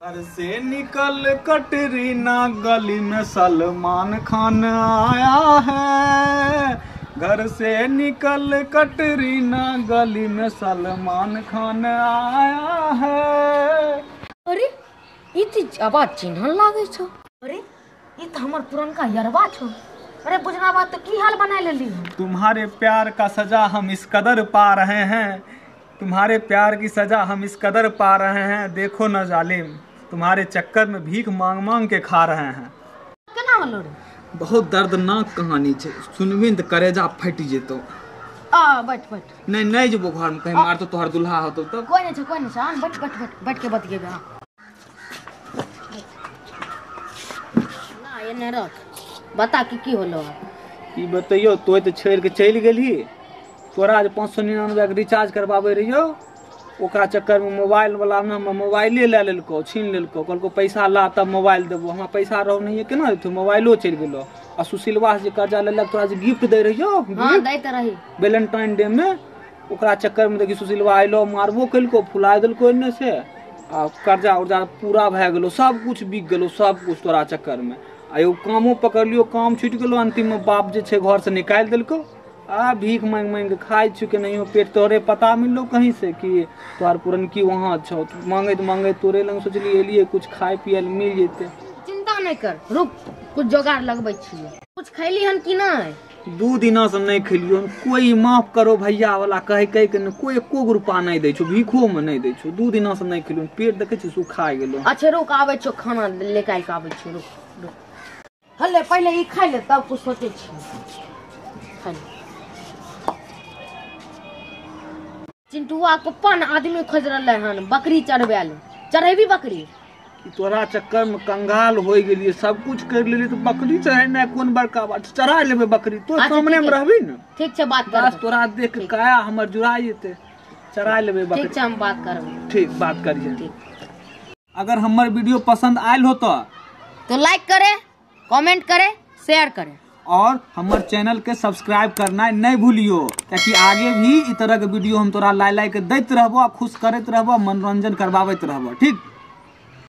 घर से निकल कटरीना गली में सलमान खान आया है। घर से निकल कटरीना गली में सलमान खान आया है। अरे ई त आवाज चिन्हल लागै छौ। अरे ई त हमर पुरनका यरवा छौ। अरे बुझना बात तो की हाल बना लेली। तुम्हारे प्यार का सजा हम इस कदर पा रहे हैं, तुम्हारे प्यार की सजा हम इस कदर पा रहे हैं, देखो न जालिम तुम्हारे चक्कर में भीख मांग मांग के खा रहे हैं। केना होलो रे? बहुत दर्दनाक कहानी छे, सुनबी त करेजा फटि जेतो। आ बैठ बैठ। नहीं नहीं जेबो घर में, कहीं मारतो तोहर दुल्हा होतो तब। कोई नहीं छे, कोई नहीं छे, आन बैठ बैठ बैठ बैठ के बतियेबे। हां ना एने रख, बता की की होलो। ई बतैयो तोय त छोड़ के चलि गेलही, तोरा जे 599 के रिचार्ज करवाबे रहियो ओकरा चक्कर में मोबाइल वाला ने हमर मोबाइले लए लेलको, छीन लेलको, कहलको पैसा ला तब मोबाइल देबो। हमरा पैसा रहो नहीं केना देतौ, मोबाइलो चलि गेलो। आ सुशीलवा से जे कर्जा लेलक तोरा जे गिफ्ट दै रहियो, हां दैत रही वैलेंटाइन डे में, ओकरा चक्कर में देखी सुशीलवा आइलो मारबो केलको, फुला देलको एने से, आ कर्जा उर्जा पूरा भए गेलो, सब कुछ बिक गेलो, सब कुछ तोरा चक्कर में। आ एगो कामो पकड़लियो, काम छूटि गेलो, अंतिम में बाप जे छै घर से निकालि देलको। आ भीख मांग मांग के खाइ छु के नहीं पेट तोरे पता मिललो कहीं से कि तोहर पुरनकी वहाँ छौ, मांगैत मांगैत तोरे लग सोचली एलिए कुछ खाए पिए मिल जेते। चिंता नहीं कर, रुक कुछ जोगाड़ लगबै छियै। कुछ खैली हन कि नहीं? 2 दिना से नहीं खेलियो। कोई माफ करो भैया वाला कह कह के न कोई एको गो रुपा नहीं दै छौ, भीखो में नहीं दै छौ। 2 दिना से नहीं खेलियो, पेट देखै छी सुखा गेलो। अच्छा रुक आबै छौ, खाना लेके आबै छौ, रुक रुक। हले पहिले ई खाइ ले तब कुछ सोचै छी। खाइ ले। चिंटुआ पप्पा ने आदमी खोज रहले हन बकरी चढ़बै ले, चढ़ेबी बकरी? तोरा चक्कर में कंगाल हो गेलिए, सब कुछ कर लेलिए तो बकरी चढ़ेनाइ कोन बड़का बात, चढ़ा लेबै बकरी, तो सामने में रहबी ने। ठीक छै बात करबै, बस तोरा देख के काया हमर जुड़ा जेतै, चढ़ा लेबै बकरी। ठीक छै हम बात करबै। ठीक बात करिए। अगर हमर वीडियो पसंद आयल हो तो लाइक करे, कमेंट करे, शेयर करे और हमर चैनल के सब्सक्राइब करना नहीं भूलियो, ताकि आगे भी इस तरह के वीडियो हम तोरा लाइ लाइ के दैत रहबो, खुश करैत रहबो, मनोरंजन करवाबैत रहबो। ठीक।